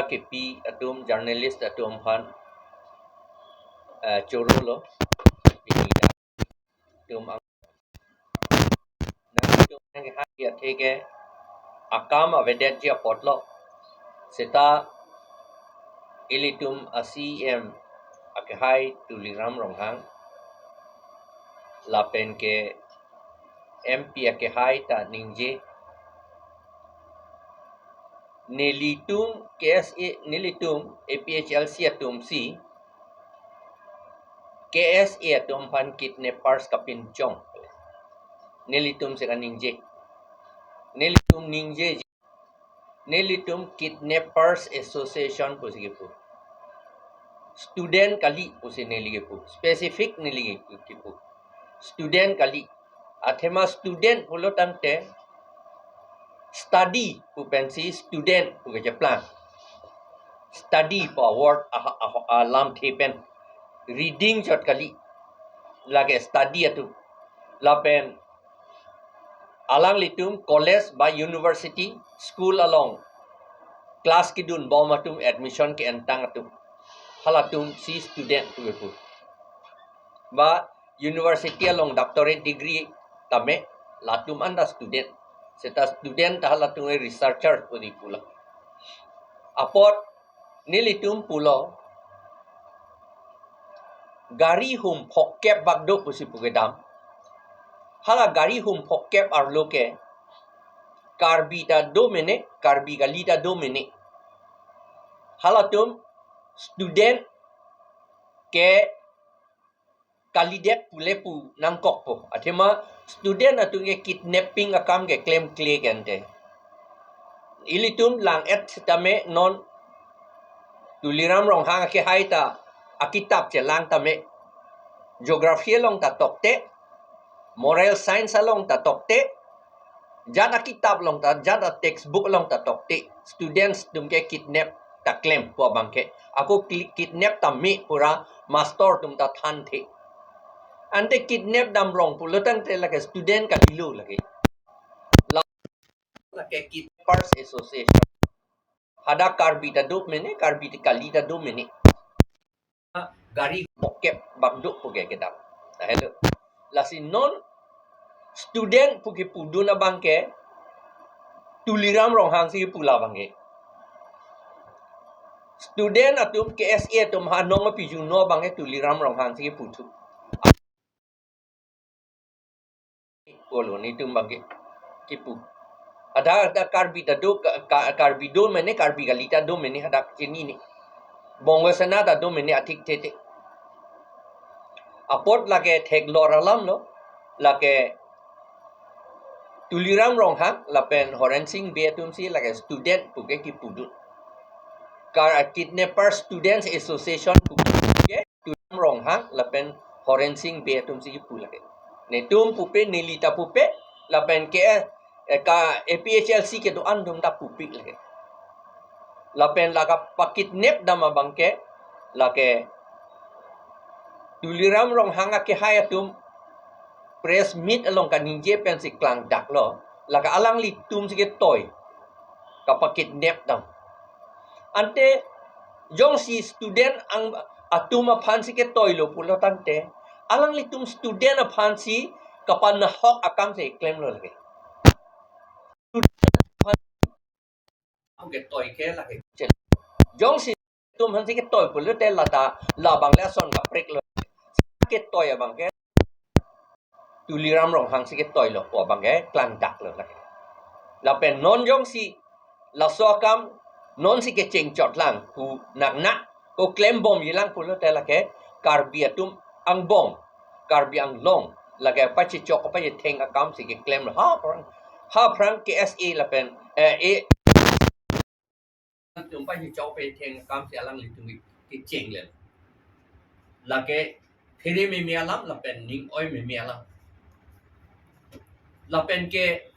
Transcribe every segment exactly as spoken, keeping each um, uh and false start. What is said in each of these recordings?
Kepi atum, journalist atum aphan, eh, choro lo. Pini atum ang-, nangtum nangkehai athe ke akam avedetji apotlo. Seta ilitum a-C E M akehai Tuliram Ronghang lapen ke M P akehai ta ningje, nelitum K S A, nelitum A P H L C atum si K S A atum aphan kidnappers kapinchong. Nelitum si kaningje. Nelitum ningje, nelitum Kidnappers Association pusi kipu. Student kali pusi neli kipu. Specific neli kipu. Student kali. Athema student pulo tangte study pu pensi student pu kecheplang. Study pu a-word a, a, alamthe pen. Reading chot kali. Lake study atum. Lapen alanglitum college ba university, school along class kedun bom atum, admission ke-entang atum, halatum si student pu kipu. Ba university along doctorate degree tame, latum anta student. Seta student ta halatum researcher pu di pula. Apot nelitum pulo, gari hum phokep bak do pusi pu kedam. Hala gari hum phokep arlo ke Karbi ta do mene, Karbi kali ta do mene. Halatum student ke kalidet pule pu nangkokpo. Athema student atum ke kidnapping akam ke klemkle ke ante. Ilitum lang-et setame non Tuliram Ronghang akehai ta akitap chelang tame, geography along ta tokte, moral science along ta tokte, jat akitap along ta, jat a-textbook along ta tokte, students atum ke kidnap ta klem pu abang ke. Ako kli-, kidnap tame pura master atum ta thanthe. Ante kidnap dam rong pulo tangte lake student kalilo lake. La-, lake Kidnappers Association. Hadak Karbi ta do mene, Karbi kali ta do mene. Gari phokep bak do pu ke kedam. Tahelo. Lasi non student pu kipudun abang ke Tuliram Ronghang si kipu la abang ke. Student atum K S A atum ha nong apijuno abang ke Tuliram Ronghang si kiputhu. Kolo netum abang ke kipu. Ada, ada Karbi ta do, ka, ka, Karbi do mene, Karbi kali ta do mene, hadak chinine. Bongo Sena ta do mene athik tete. Apot lake theklor alam lo, lake Tuliram Ronghang lapen Horen Sing Bey atum si lake student pu ke kipudun. Kar-, Kidnapper Students Association pu ke Tuliram Ronghang lapen Horen Sing Bey atum si kipu lake. Netum pupe, neli ta pupe, lapen ke, eh, ka A P H L C kedo-an atum ta pupe lake. Lapen lake pakidnap dam abang ke, lake Tuliram Ronghang akehai atum press meet along kaningje pensi klangdaklo, lake alanglitum si ketoi kapakidnap dam. Ante jongsi student ang atum aphan si ketoi lo pulo tangte, alanglitum student aphan si kapanahok akam si klemlo lake. Student aphan ketoi ke lake. Jongsi atum aphan si ketoi pulote lata labang le ason kaprek lo. Ketoi abang ke Tuliram Ronghang si ketoi lo pu abang ke klangdaklo lake. Lapen non jongsi laso akam non si kecheng chotlang pu naknak ko klembomjilang pulote lake Karbi atum angbong, Karbi Anglong lake pachechok pachetheng akam si keklemlo. Ha aphrang, ha aphrang K S A lapen, eh, eh, atum pachechok pachetheng akam si alanglitum kecheng le. Lake phere meme alam lapen ning oi meme alam. Lapen ke,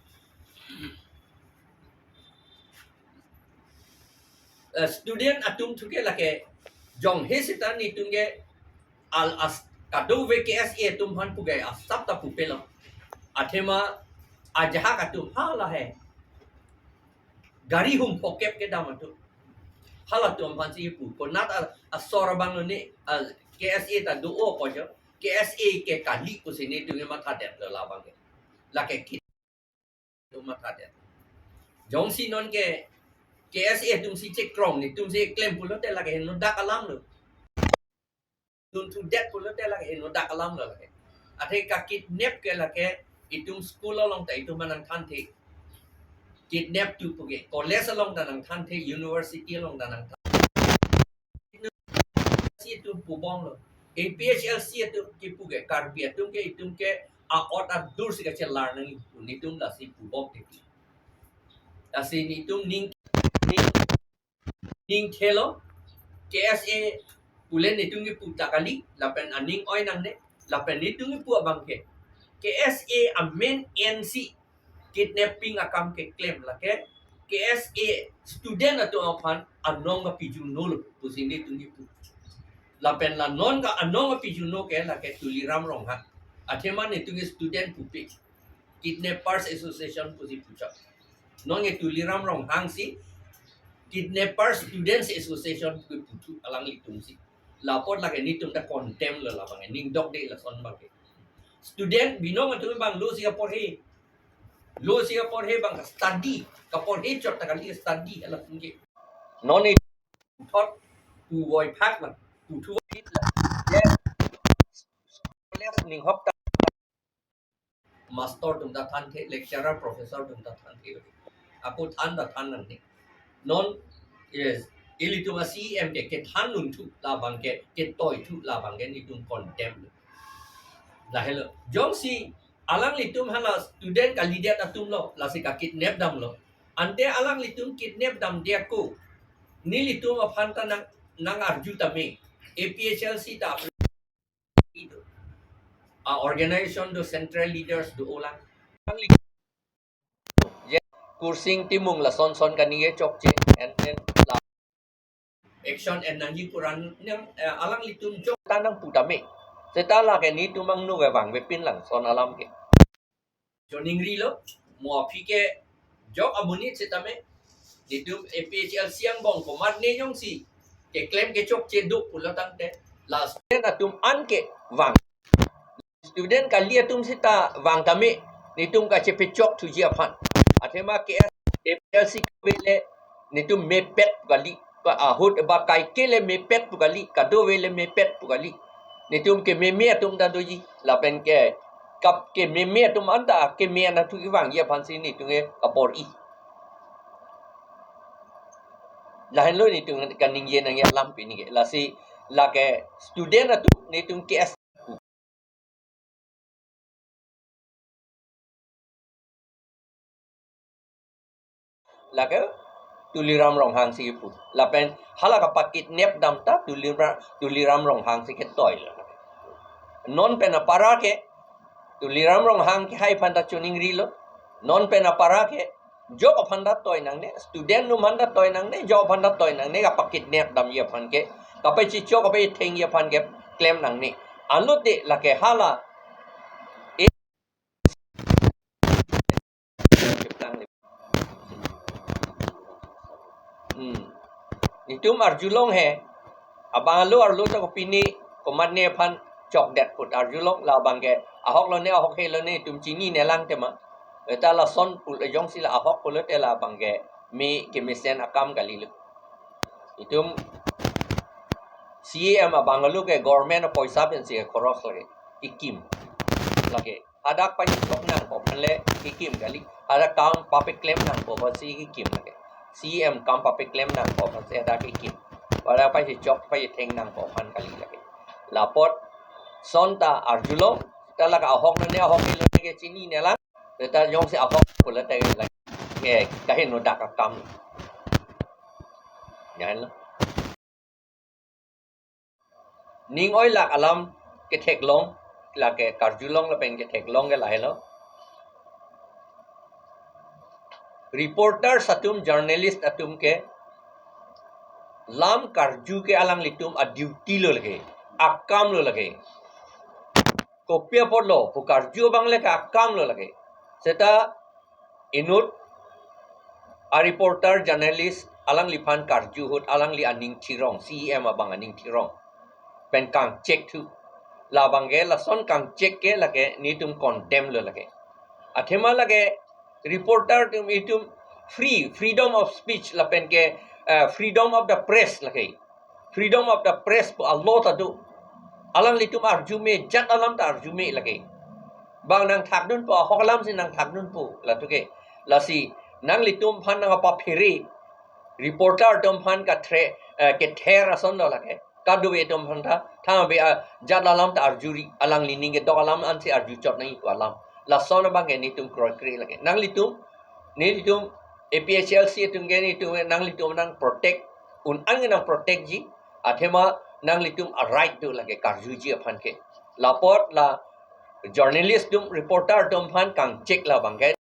eh, student atum thu ke lake jong he seta netum ke al as kadokave K S A atum aphan pu ke asap ta pupelo. Athema ajahak atum hala he. Gari hum phokep kedam atum. Halatum aphansi pu. Konat a, asor abang lo ne, a, K S A ta do-o apotsi, K S A ke kali pusi netum ke matha detlo labang ke. Lake kit atum matha det. Jongsi non ke K S A atumsi chekrong, netumsi klem pulote lake henodak alam lo. Nontu det pulote lake henodak alam lo lake. Athe ka kidnap ke lake itum school along ta itum nangthanthe. Kidnap tu puke, college along ta nangthanthe, university along ta nangthanthe. Si itum pubom lo. A P H L C atum ke puke, Karbi atum ke itum ke a-ot adur si kachelar nangji pu netum lasi pubom tiki. Lasi netum ning, ning, ning thelo, K S A pule netum ke pu ta kali, lapen aning oi nangne, lapen netum ke pu abang ke. K S A amen ensi kidnapping akam keklem lake, K S A student atum aphan anong kapijunolo pusi netum ke pu. Lapen la non ka anong kapijunolo ke lake Tuliram Ronghang. Athema netum ke student pupe. Kidnappers Association pusi puchot. Non ke Tuliram Ronghang si Kidnapper Students Association pu puthu alanglitum si. Lapot lake netum ta condemn lo labang, ning dokde lason abang ke. Student binong atum abang lo si kaporhe. Lo si kaporhe abang study. Kaporhe chot ta kali study ala sungke. Non e thot pu voi phak la. Pu thu voi phit la. Yes. Yes, ning hok ta. Master atum ta thanthe, lecturer, professor atum ta thanthe. Ako than ta than nangne. Non, yes, ilitum a C E M ke, kethan nangthu labang ke, ketoi thu labang ke, netum condemn lo. Lahelo. Jongsi alanglitum hala student kalidet atum lo, lasi ka kidnap damlo. Ante alanglitum kidnap damde ako. Nelitum aphan ta nang, nang arju tame. A P H L C ta a organization do, central leaders do olang. Ya, Kursing Timung lason son kaningje chokche, and then la action en nangji kuran nang, eh, alanglitum jok ta nangpu tame. Seta lake netum angno ke vangve pin lang son alam ke. Choningrilo, mo aphi ke jok amonit setame, netum A P H L C angbong komatne jongsi keklem kechokche do pulo tangte, la student atum an ke vang. Student kali atum seta vang tame, netum kachepechok thuji aphan. Athema ke A P H L C kave le, netum mepet pu kali, ahut ba kaike le mepet pu kali, kadokave le mepet pu kali. Netum kememe atum ta doji, lapen ke kap kememe atum anta keme anatthu kevangji aphansi netum ke kabor-i. Lahenlo netum kaningje nangji alam pini ke. Lasi lake student atum netum ke lake Tuliram Ronghang si kipu. Lapen hala kapakidnap dam ta Tuliram, Tuliram Ronghang si ketoi lo. Non pen apara ke Tuliram Ronghang kehai aphan ta choningrilo. Non pen apara ke jok aphan ta toi nangne, student atum aphan ta toi nangne, jok aphan ta toi nangne, kapakidnap damji aphan ke, kapachechok, kapachethengji aphan keklem nangne. Anlote lake hala Hmm. Netum arjulong he, abang arlo arlo ta kopine komatne aphan chokdet put arjulong, labang ke ahok lone ahok he lone netum chinine lang tema. Eta lason pul ejong si la ahok pulote labang ke me kemesen akam kalilo. Itum C E M abang arlo ke government apoisa pensi ke khoros lake, kekim lake. Hadak pachechok nangpo aphan le kekim kali. Hadak kam papeklem nangpo aphansi kekim lake. C E M kam papeklem nangpo aphansi hadak kekim. Hadak pachechok pachetheng nangpo aphan kali lake. Lapot son ta arjulong, ta lake ahok lone ahok he lone ke chinine lang. Ta jongsi ahok pulote lake kahenodak akam. Yan lo. Ning oilak alam ketheklong, lake karjulong lapen ketheklong ke lahelo. Reporters atum, journalist atum ke lam karju ke alanglitum a-duty lo lake, akam lo lake. Kopi apotlo pu karju abang le ke akam lo lake. Seta inut a-reporter, journalist alangliphan karju ahut alangli aning thirong, C E M abang aning thirong pen kangchek thu. Labang ke lason kangchek ke lake netum condemn lo lake. Athema lake reporter atum itum free, freedom of speech lapen ke, eh, freedom of the press lake. Freedom of the press pu a-law ta do. Alanglitum arju me, jat alam ta arju me lake. Bang nangthakdunpo, ahok alam si nangthakdunpo, latum ke. Lasi nanglitum aphan nangpaphere. Reporter atum aphan kathe, eh, kether ason lo lake. Kadokave atum aphan ta, thang ave a jat alam ta arjuri, alangli ning kedok alam ansi arju chot nangji pu alam. Lason abang ke netum kroikre lake. Nanglitum, nelitum A P H L C atum ke netum nanglitum nang protect, un-an nang protect ji, athema nanglitum a right do lake karjuji aphan ke. Lapot la journalist atum, reporter atum aphan kangchek labang ke.